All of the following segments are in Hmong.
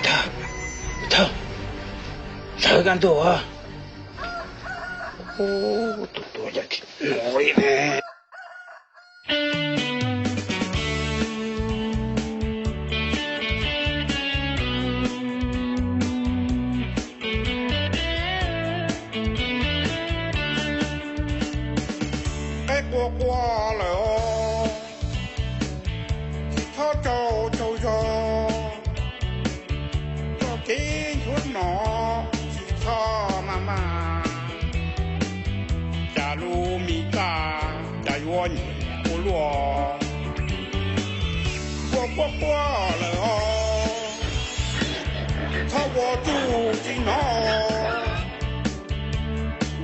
Thawj, thawj, sawv kaj ntug. Tus tuaj yog tsis no li ne. Qaib qua qua lawm os, tsis txhob tsaug tsaug zog, txoj kev nchuav no tsis txhob maj maj. Cas lub me txaj cas yuav nyiam ua luaj, qua qua qua lawm os, txhob ua txuj tsis hnov.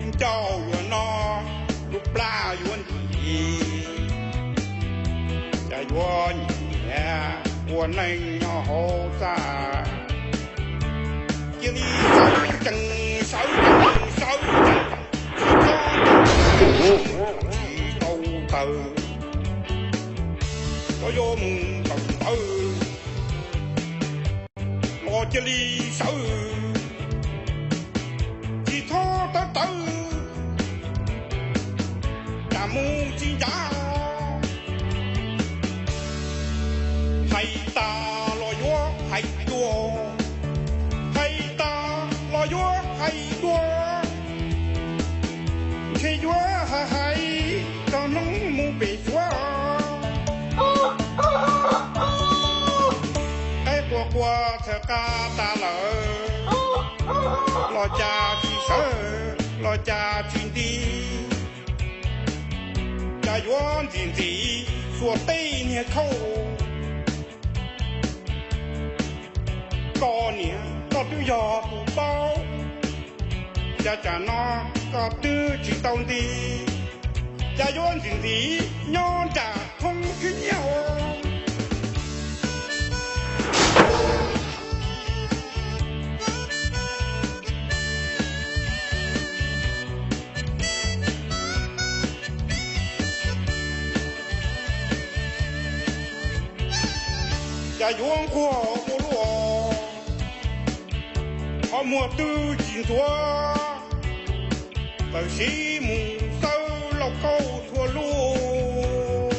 Ncauj yuav no, lub plab yuav ntim, cas yuav nyiam ua neej nyob hauv txaj. Cia li sawv tsees, sawv tsees, sawv tsees, tsis txhob tsis tau tawv, koj yuav mus tawm ntawd los cia li sawv, tsis txhob tawv tawv, cas mus tsis ncav. Hais tas los yuav hais dua, hais tas los yuav hais dua, ntshe yuav hais hais txog hnub mus pem suav. Qaib qua qua txhawv qab tas lawm, los cas tsis sawv, los cas tsis nti, cas yuav ntxim ntxim xuas tej niag khauj. Koj niam, koj twb yog tus paub, cas tsam no koj twb tsis tau nti, cas yuav ntxim ntxim nyob nram thoob khib nyiab os. Cas yuav nquag ua luaj, qhov muag twb tsis ntxuav, txawm siv mus xawb lauj kaub txhua lub,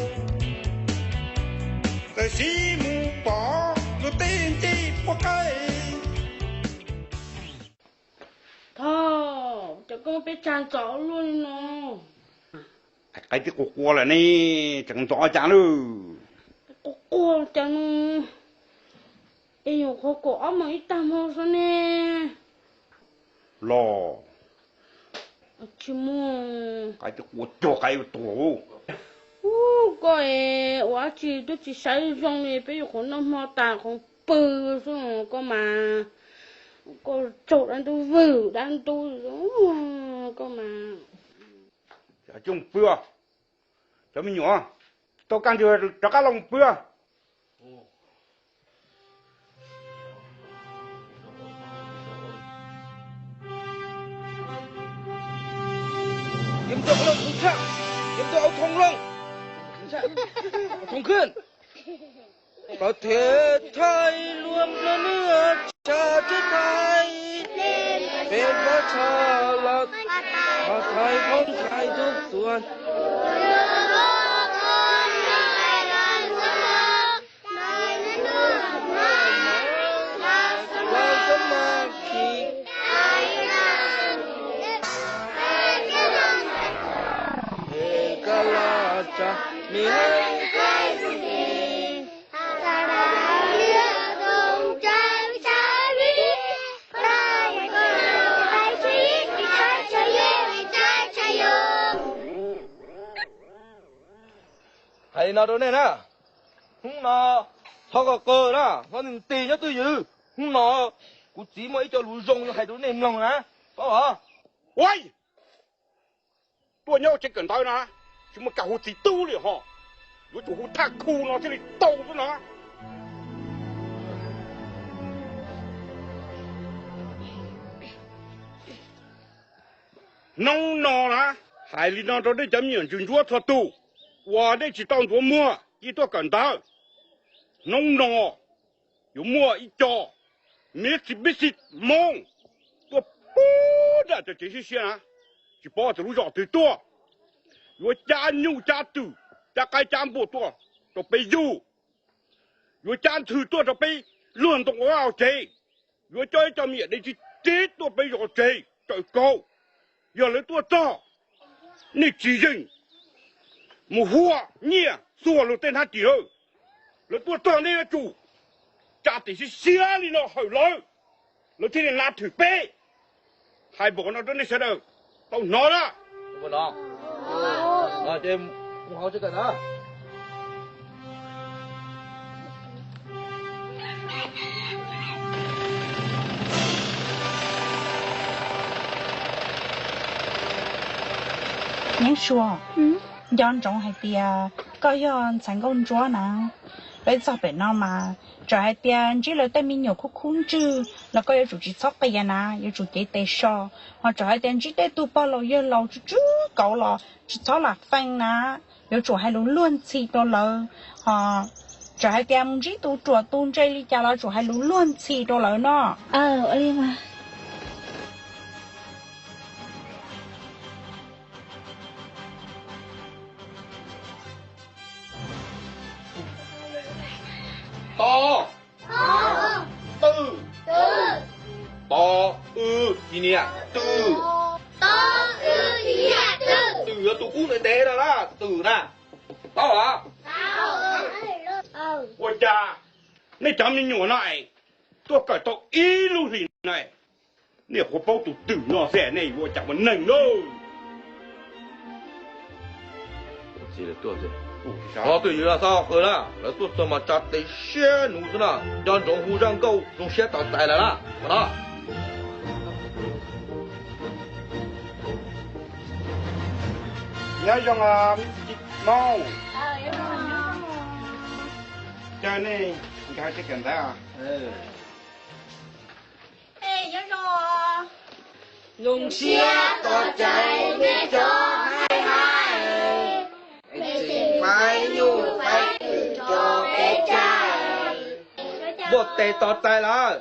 txawm siv mus pom luag tej ncej puab qaib. Thov, cas koj muab peb tsa ntxov luaj li no? Qaib twb qua qua lawm ne, tseem ntxov cas lawm? Qua qua cas no? Es yuav qhuav kaum ob moos ib tag hmo xwb ne. Los, tsis muaj. Qaib twb qua cuag qaib tuag. Ub, koj es ua dab tsi twb tsis saib zoo li, peb yuav qhuav noj hmo tas qhuav pw xwb koj mas. Koj tsaug dab ntub vwm dab ntub koj mas. Cov me nyuam, tau kaj ntug rov qab los pw. Yog tus qhov looj tus tshaj, yog tus au thoo looj, au thoo khwb. Có thể thay luôn nữa cha chứ thay. Bên đó cha là có thay không thay thuốc xuân. Là sớm mà khi Ê ka la cha mi hei. Hais li no rau nej na, hnub no thov kom qw na, thov nti nti nyob twj ywm. Hnub no kuv txiv muaj ib co lus zoo yuav hais rau nej mloog na, paub los? Ua, tuaj nyob tsev kawm ntawv na, tsis muaj kab hu txiv tub li ho, yuav tsum hu thaj khu no thiaj li tau xwb no. Hnub no na, hais li no rau nej cov me nyuam ntsuag ntsuab txhua tus uas nej tsis tau ntxuav muag cia tuaj kawm ntawv. Hnub no yuav muaj ib co miv txiv pib xi Hmoob tuaj puag nram cov tsev siab siab na, tsis paub txog lub zos twg tuaj. Yuav cab nyuj cab twm, cab qaib cab npua tuaj rau peb yug. Yuav cab ntxhw tuaj rau peb luag ntoo ua vaj ua tsev. Yuav coj ib co me nyuam dev txi teb tuaj peb zos tsev raws kaum. Yog lawv tuaj txog, nej tsis yeem mus huaj nyiaj xuas luag tej hnab ris lawm. Lawv tuaj txog nej yuav tsum tsa tes siab siab li no hawm lawv, lawv thiaj li na thwm peb. Hais npaum no rau nej sawv daws tau hnov na. Nyob zoo, nco ntsoov hais tias koj yog ntxhais nkauj ntsuab na. Peb txog pem no mas, txawm hais tias ntsib lawv tej me nyuam khub khub ntswg los koj yuav tsum tsis txhob qias na, yuav tsum cev tes so. Ho txawm hais tias ntsib tej tug pog laus yawg laus tsw tsw kauv los tsis txhob lam feej na, yuav tsum hais lus luag ntxhi rau lawv. Ho txawm hais tias mus ntsib tus ruam tus ntse li cas los tsum hais lus luag ntxhi rau lawv no. To, tw, to, w, ci niam, twm. Twm yuav tus kub ntev ntev no na, twm na. Paub los? Ua cas nej cov me nyuam no es tuaj kawm tau ib lub hlis no, nej qhuav paub tus twm no xwb nej yuav ua cas ua neeg lauj? Twm yuav txog qw na, lawv tuaj txog mas tsa tes siab nuv xwb na, nco ntsoov hu zaj nkauj zoo siab tos txais lawm na. Nyob zoo, Hmoob, caw nej nkag tsev kawm ntawv. Zoo siab tos txais nej cov hais hais, peb tseem faib nyuj faib twm rau peb cai. Npuaj tes tos txais lawm.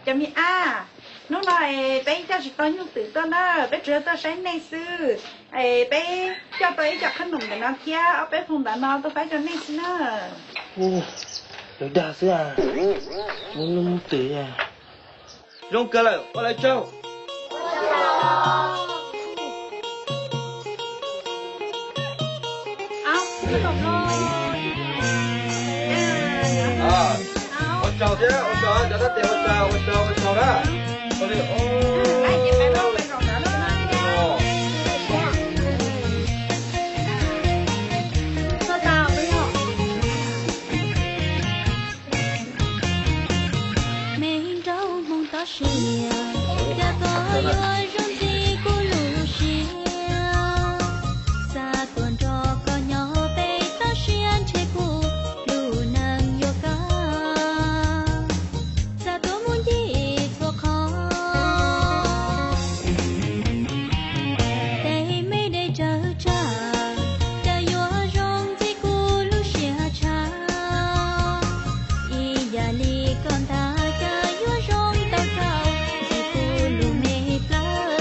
Cov me ab, hnub no es peb coj tsis tau nyuj twm tuaj na, peb tsuas yog tuaj saib nej xwb. Es peb coj tau ib co qhob noom ntawm no thiab ob peb phoo ntawd no tuaj faib rau nej xwb na. Lawv dag xwb, muaj nyuj muaj twm. Zoo kawg lawm, ua lawv tsaug. Ua tsaug thiab, ua tsaug, cov tab tes ua tsaug, ua tsaug, ua tsaug na. Me nraug Hmoob toj siab, cas koj yuav zoo ntxim kuv lub siab. Xav tuaj nrog koj nyob peb toj siab ntshe kuv lub neej yuav kaj. Xav tuaj mus ncig txhua qhov, tej me dej tsawv tsawv, cas yuav zoo ntxim kuv lub siab tshaj. Ib yam li koj ntag, cas yuav zoo tau txaus ntxim kuv lub me plab.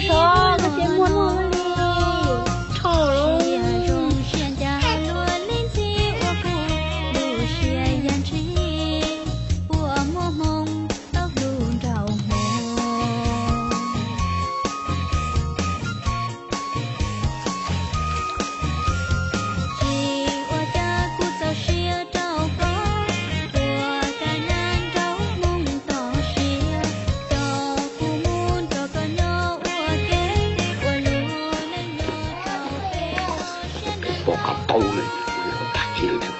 Tso, koj tsis muaj noj li. Tso. Pom qab tau li, tag kis lawm.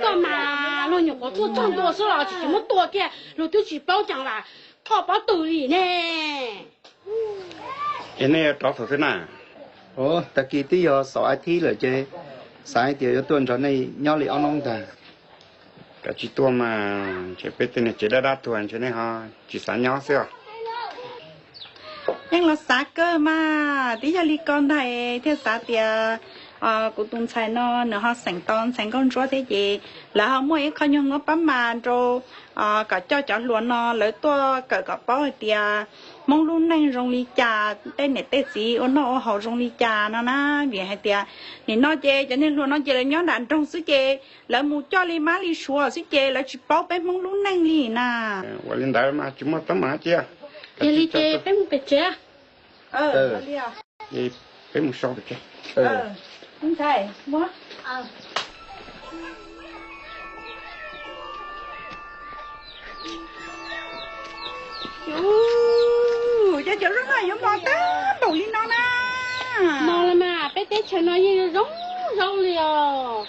Koj mas luag nyuam qhuav tuaj txog ntua xwb los tsis tsis muab tua kiag, luag twb tsis paub cas las, koj paub twg li ne. Es nej yuav rov thaum twg na? Tag kis twb yog xaum a thib lawm ces xav hais tias yuav tuaj nrog nej nyob li ob hnub ntag. Kav tsij tuaj mas, ntshe peb tej niag tsev dab dab tuag ntshe nej ho tsis xav nyob xwb os. Yeej los xav kawg mas, twb yog li ko ntag thiaj xav tias kuv tus ntxhais no nws ho xeem tau ntxhais nkauj ntsuab thiab ces lawv ho muaj ib qho nyuag nkuaj pab mas rau kom coj cov hluas no lawv tuaj kawm kom paub hais tias Hmoob lub neej zoo li cas, tej niam tej txiv ua noj ua haus zoo li cas no na. Vim hais tias nim no ces cov niag hluas no ces lawv nyob nram nroog xwb ces lawv mus coj li mab li suav xwb ces lawv tsis paub peb Hmoob lub neej li na. Ua li ntawd mas tsis muaj teeb meem cia. Yog li ces peb mus pem tsev. Peb mus so pem tsev. Cov, cov zaub no yuav mos tag npaum li no na. Mos los mas peb teb chaws no yeej zoo zaub li os.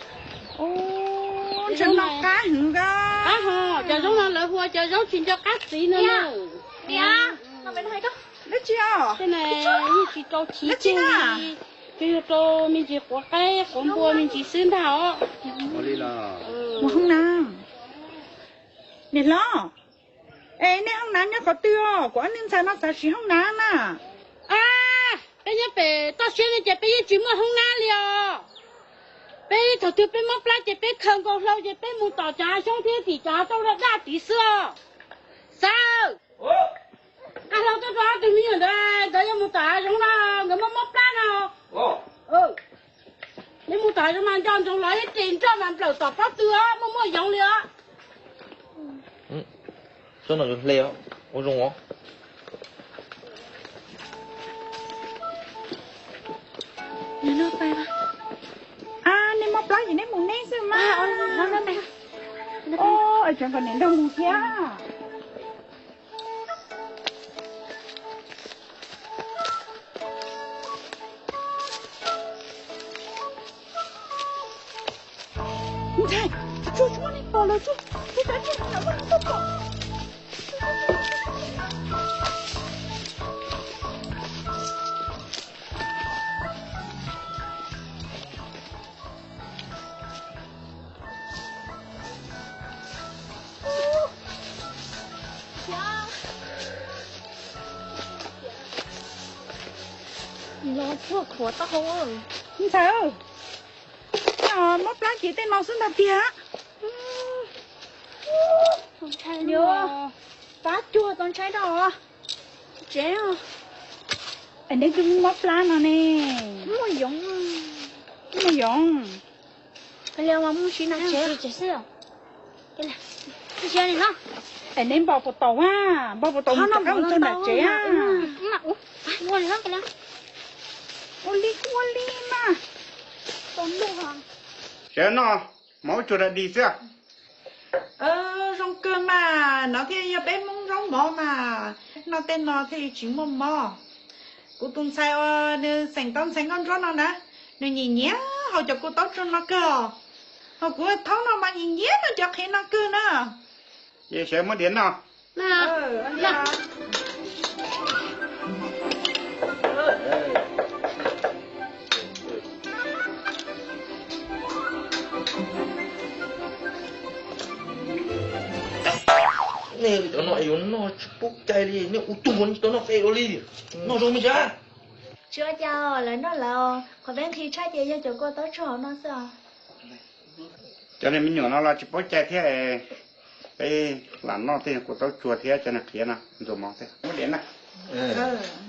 Ntsev no qab heev nkauj. Qab hos, cov zaub no lawv hu ua cov zaub tsis nco qab txiv no na. Dab tsi os? Tej no yeej tsis rau chiv kiag li, tsuas yog rau me ntsis quav qaib quav npua me ntsis xwb ntag os. Mus hoob na. Niam hlob, es nej hoob na nyob qhov twg os? Kuv ob niag ntxhais no xav siv hoob na na. Peb nyob pem toj siab no ces peb yeej tsis muaj hoob na li os. Peb thaum twg peb mob plab ces peb khaws nkaus hlau ces peb mus tom cov hav xyoob thiab tim cov hav tauj daj daj tid xwb os. Xav, a hlau tuaj rau ob tug me nyuam ntawd, nkawd yuav mus tom hav zoov no, nkawd mob mob plab no. Neb mus tom hav zoov mas nco ntsoov los ib ris nroj mas nplawm tom pob tw os, muaj muaj yoov li os. Tsob no yuav hle ua zoo os. Nej mob plab ces neb mus neb xwb mas. Tseev kom niam nrog mus thiab. Ntxhais, tsuag tsuag nej pom lawm tsuag, tsuag tab tsuag lawm muaj neeg tuaj pom. Los tsuag khuav taub hau. Ntxhais, mob plab ces tej no xwb ntag tiag. Pab cuag tau ntshai rau tsev. Es neb twb mob plab no ne. Muaj yoov, muaj yoov. Mus siv nram tsev xwb. Es neb npog puas tau a? Npog puas tau mus rov qab mus txog nram tsev a? Ua li kuj ua li mas. Tsev no, mov ua tsuag da di xwb. Zoo kawg mas, no thiaj yog peb Hmoob zaub mov mas, noj tej no thiaj tsis muaj mob. Kuv tus ntxhais uas nws xeem tau ntxhais nkauj ntsuab no na, nws nyiam nyiam haus cov kuv taub tsuag no kawg os. Ho kuv thaub no mas nyiam nyiam noj cov qhiav no kawg na. Ces sawv muab diav noj. Nej cov no yuav noj tsis pub cai li, nej ua tug tsis tau noj qe ua li. Noj zoo me ntsis. Tsis ua cas, lawv noj lawv. Qhov peb nqhis tshaj ces yog cov kua taub tsuag hauv no xwb os. Cov niag me nyuam no los tsis paub cai thiab, peb lam noj tej kua taub tsuag thiab cov niag qhiav no ntxuag mov thiab.